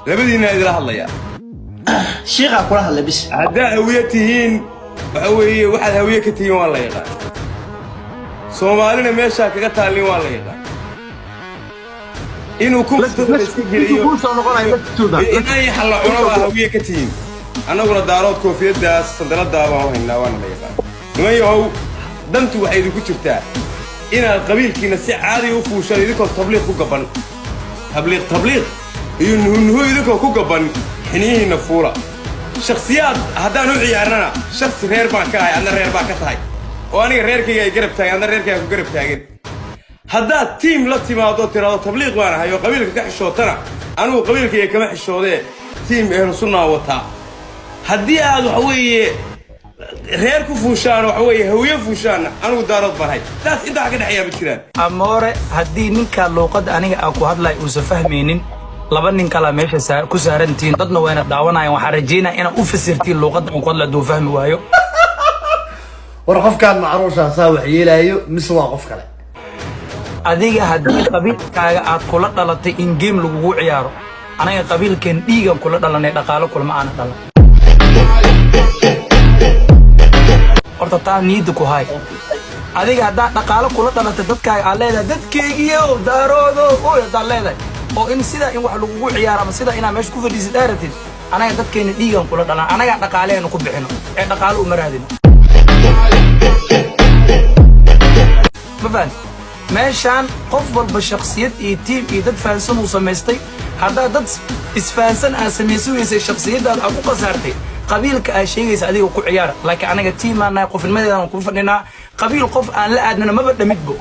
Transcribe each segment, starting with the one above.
Labadiinaa idila hadlaya. Shiiqaa kula hadlay bis. Haddaa Hawiye tihiin, waxa weeye waxaad Hawiye ka tihiin waa la yaqaan. Soomaalina meeshaa kaga taallin waa la yaqaan. Inuu kumtada iska geliyo in ayaxa la cuno baa Hawiye ka tihiin. Annaguna Daarood koofiyaddaas sandaladaa baan u haynaa, waana la yaqaan. Niman yahow, dantu waxay idinku jirtaa inaad qabiilkiina si caadi u fuushaan, idinkoo tabliiq ku gaban, tabliiq tabliiq iyo nuhunuhu idinkoo ku gaban, xiniyihiinna fuula. Shakhsiyaad haddaan u ciyaarnana, shaksi reer baan ka ahay, adna reer baa ka tahay, oo aniga reerkayga ay garab taagan, adna reerkayga ku garab taagan. Haddaad tiim la timaado, tiraado tabliiq baan ahay oo qabiilka ka xishootana, anigu qabiilkayga kama xishoodee, tiim Ehlu Sunnaa wataa. Haddii aad waxa weeye reer ku fuushaan, waxa weeye Hawiye fuushaanna, anigu Daarood baan ahay. Taas intaa wax ka dhexeeyaa ma jiraan. Amoore, haddii ninkaa luuqadda aniga aan ku hadlay uusan fahmaynin, laba nin kalaa meesha ku saarantihiin, dadna wayna daawanayaan. Waxaan rajeynaya inaad u fasirtiin luuqadda aan ku hadlay hadduu fahmi waayo. War qofkaan macruushaasaa wax yeelaayo mise waa qof kale? Adiga haddii qabiilkaaga aad kula dhalatay in game lagugu ciyaaro, anaga qabiilkeen dhiigan kula dhalanay, dhaqaalo kulama aana dhalan. Horta taa niyadda ku hay. Adiga haddaa dhaqaalo kula dhalatay dadkaaga, aad leedahay dadkeygiyo Daaroodo oy, haddaad leedahay oo in sidaa in wax lagugu ciyaaro ama sidaa inaad meesha ku fadhiisid aad rabtid, anaga dadkeena dhiigan kula dhalan, anagaa dhaqaaleenu ku bixino ee dhaqaalo uma raadino. Ma fahanti? Meeshaan qof walba shakhsiyad iyo tiim iyo dad fahansan uu samaystay. Haddaa dad isfahansan aad samaysan weysay, shakhsiyaddaada aad ku khasaartay, qabiilka aad sheegaysa adiga ku ciyaara. Laakiin anaga tiimaan nahay, qofnimadeedaan ku fadhinaa. Qabiil qof aan la aadnana maba dhamidbo.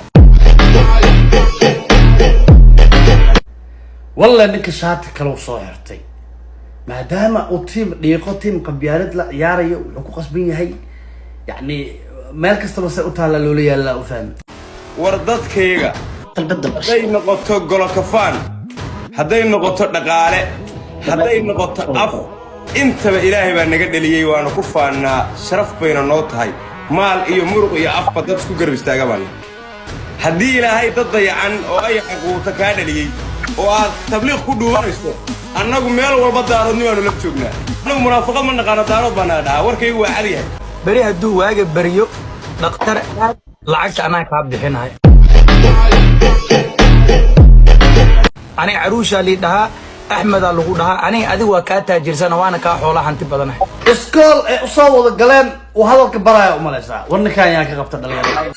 Walla ninka shaati kale soo xirtay, maadaama uu tiim dhiiqo, tiim qabyaalad la ciyaarayo, wuxuu ku qasban yahay yacni meel kastaba se u taalla loola yaallaa u fahmi. War dadkayga, hadday noqoto golokafaan, hadday noqoto dhaqaale, hadday noqoto af, intaba Ilaahay baa naga dheliyey, waana ku faannaa, sharaf bayna noo tahay. Maal iyo muruq iyo afba dad isku garab istaaga baana. Haddii Ilaahay dad dayacan oo ay xaquuta kaa dhaliyey oo aad tabliiq ku dhuumanayso, annagu meel walba Daaroodnimaanu la joognaa. Annagu munaafaqad ma naqaano, Daarood baa naga dhahaa. Warkaygu waa cad yahay. Beri hadduu waaga baryo, dhakhtar aad, lacagta anaa kaa bixinaya. Aniga caruushaa lii dhahaa, Axmedaa lagu dhahaa. Aniga adiga waa kaa taajirsana, waana kaa xoolaa hanti badanahay. Iskool ee usoo wada galeen uu hadalka baraya umalaysaa. War ninkaan yaa ka qabta dhalinyarada?